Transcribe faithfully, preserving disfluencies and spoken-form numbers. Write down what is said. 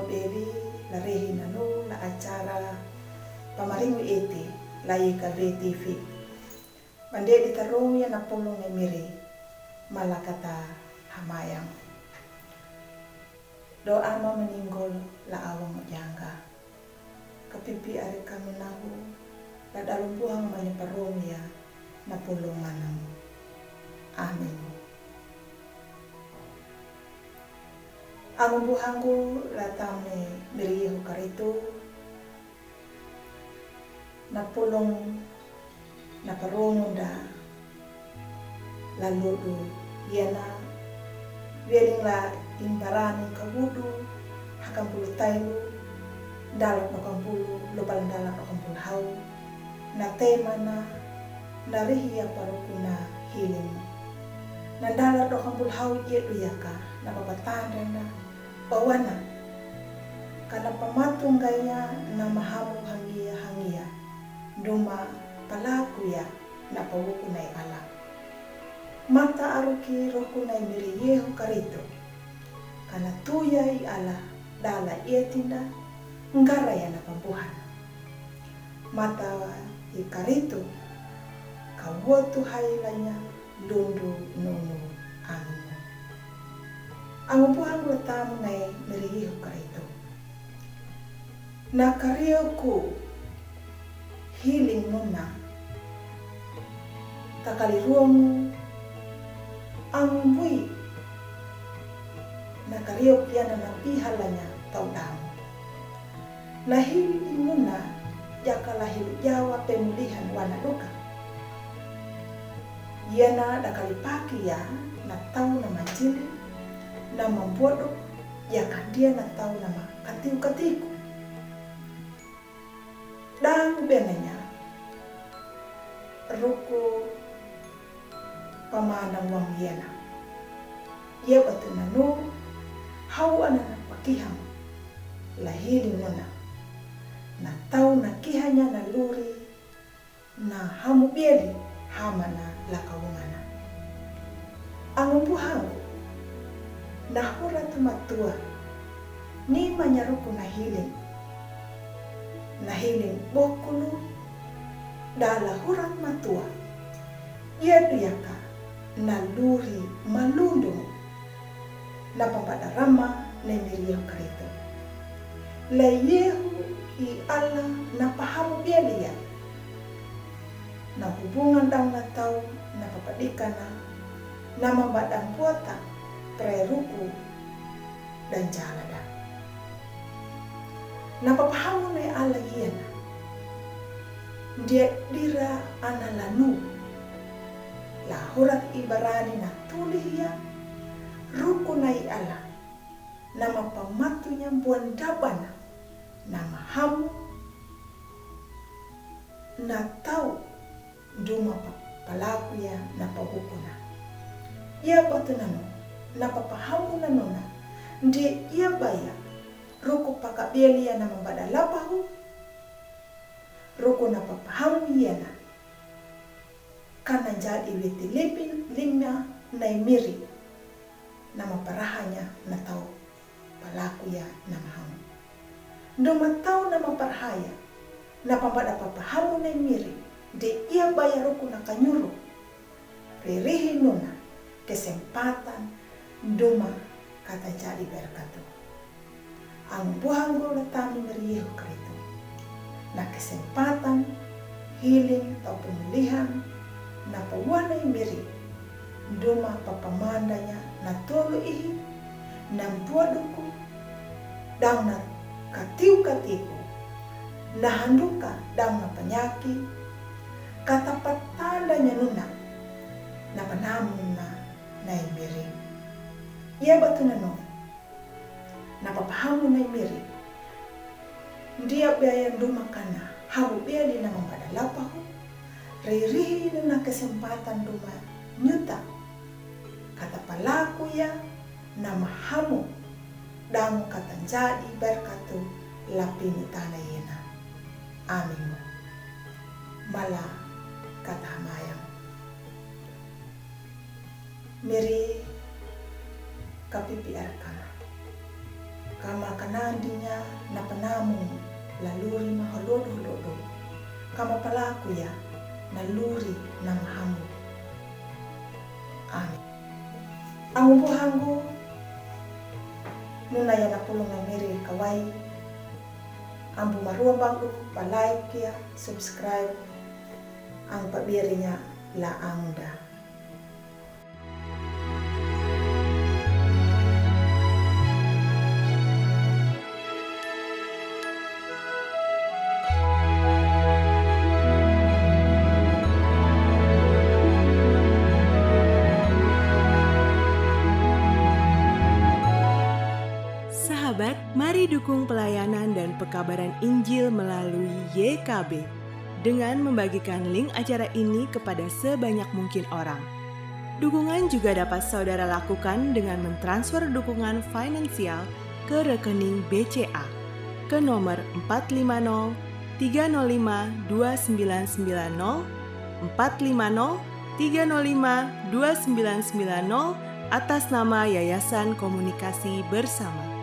Beli la rehi nanu la acara pamaringu iti la YKB TV. Bande di tarung ya na pulung ne miri malakata hamayang. Doa ma meninggol la awang jangga. Kapipi ari kami nahu la dalumbuhang mani parung ya na pulung manang. Amin. Angubuhanggu la tamne miri Yehu Karitu, na pulung na parungun da la ludu, yana wieling la imbarani kabudu, hakampulu tailu, dalat no kampulu, lupal dalat no kampulu hau, na temana, na rihi ya parukuna hiling. Na dalat no kampulu hau ye duyaka, na papatanda na, pawana. Kana pamatunggaya na mahamu hangia hangia. Duma palaku ya na pawuku nai ala. Mata aruki ruku nai miri Yehu Karitu. Kana tuya i ala dala ia tinda ngaraya na pabuhana. Mata i Karitu kawotu hai lanya lundu nunu angin. Angubuhanggu la tamne miri Yehu Karitu. Na kariuku hiling nuna takali ruamu angumbui na kariuku yana na pihalanya tau damu. Na hiling nuna yakala hilu jawa pemulihan wana luka. Yana dakali paki ya na tau na majili na mambodo ya kandia na tau na ma katiu katiku. Dang benanya ruku pamana wang yana. Ia batu nanu hau anana pakiham la hiling nuna. Na tau na kihanya na luri na hamu bieli hamana la kawungana. Angubuhanggu na huratu matua ni manyaruku na hiling. Na hiling bokulu dala huratu matua. Ia duyaka na luri malundu na pampada rama nai miri Yehu Karitu. La Yehu i ala na pahamu bieli ya. Na hubungan dang na tau na papadikana na mambada buata preruku dan jalada. Na papahamu nai ala yana. Dia dira ana lanu. La hurat Ibarani na tulih ya ruku nai ala. Na mapamatunya buan dabana. Na mahamu na tau duma pa-, palaku ya na pawukuna. Ia batu nanu na papahamu nanuna. Ndi ia baya ruku pakabieli ya na mambada lapahu. Ruku na papahamu yana. Kana jadi witi lipin lima nai miri. Na maparahanya na tau palaku ya na mahamu. Duma tau na maparahaya na pambada papahamu nai miri. Di ia baya ruku na kanyuru. Ririhi nuna kesempatan duma kata jadi berkatu. Angubuhanggu la tamne miri Yehu Karitu. Na kesempatan hiling tau pemulihan na pawana i miri. Duma papamandanya na tulu ihi na buaduku dang na katiu katiku na handuka dang na panyaki kata patandanya nuna na panamu na nai miri. Ia batu nanu na papahamu nai miri. Ndia biaya duma kana hamu bieli na mambada lapahu. Ririhi nuna kesempatan duma nyuta. Kata palaku ya na mahamu dang kata jadi berkatu lapini tana yena. Amin. Mala kata hamayang. Miri kapipi arkana. Kama kanandinya na panamu la luri maholod-holodo. Kama palakuya na luri na mahambu. Amin. Angu buhangu nuna ya na pulung na miri kawai. Ambu marua bagu pa like ya, subscribe. Ang pabirinya la angda. Sahabat, mari dukung pelayanan dan pekabaran Injil melalui Y K B dengan membagikan link acara ini kepada sebanyak mungkin orang. Dukungan juga dapat saudara lakukan dengan mentransfer dukungan finansial ke rekening B C A ke nomor empat lima nol tiga nol lima dua sembilan sembilan nol, empat lima nol tiga nol lima dua sembilan sembilan nol, atas nama Yayasan Komunikasi Bersama.